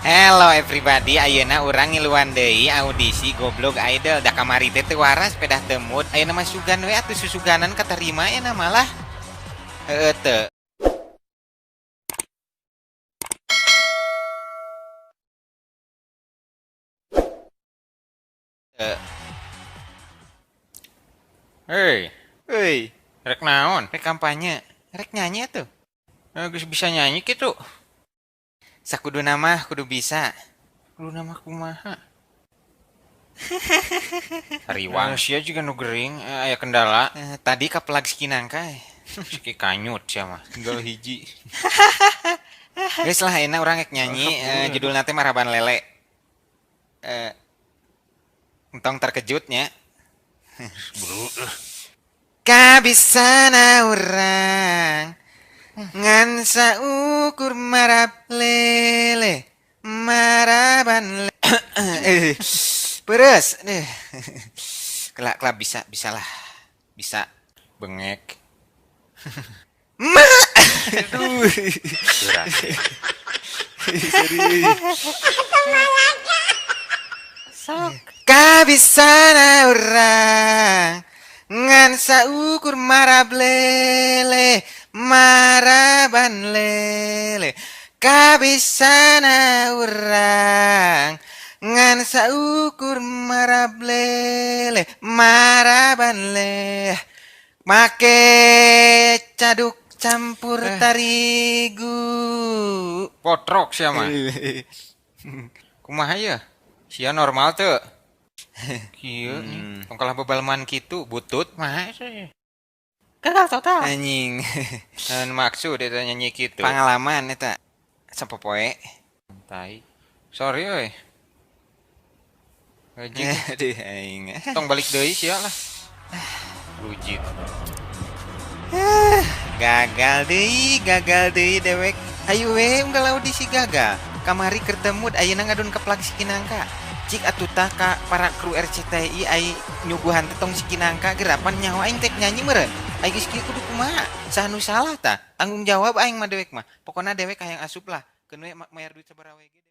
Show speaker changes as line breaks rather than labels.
Hello everybody, ayeuna urang ngiluan deui audisi Goblog Idol. Da kamari teh teu waras pedah teu mood. Ayeuna mah sugan we atuh susuganan katarima ayeuna malah. Heueuh teu. Hei,
Hei,
rek naon?
Rek kampanye, rek nyanyi atuh.
Geus bisa nyanyi kitu.
Sakuduna mah kudu bisa.
Kuduna mah kumaha? Hariwang. Sia juga nu gering, aya kendala.
Tadi kapelag si Kinangka.
Siki kanyut sia mah, tinggal hiji.
Geus lah ayeuna urang rek nyanyi, judulna teh Maraban Lele. Entong terkejutnya.
Bro.
Kabisana urang ngan saukur marab lele maraban lele. Peres deh. Kelak kelak bisa bisalah bisa
bengek.
Ma. Aduh.
Sok.
Kabisana urang ngan saukur marab lele maraban lele. Kabisana urang ngan saukur marab lele maraban lele. Make caduk campur tarigu.
Potrok sia mah. Kumaha ya? Sia normal teu? Kieu nih. Tong kalah bebalman kitu butut mah sih.
Gagal total.
Anjing.
Naon maksud eta nyanyi kitu?
Pengalaman eta. Sapopoe.
Tai. Sorry euy. Gajik.
Aduh aing.
Tong balik deui sia lah. Rujit.
Gagal deui dewek. Hayu we unggal audisi gagal. Kamari kertemud ayeuna ngadon keplak si Kinangka. Cik atuh tah ka para kru RCTI ai nyuguhan teh tong si Kinangka gerapan nyaho aing tek nyanyi meureun. Ai geus kieu kudu kumaha? Saha nu salah tah? Tanggung jawab aing mah dewek mah. Pokona dewek hayang asup lah. Keun we mayar duit sabaraha we ge.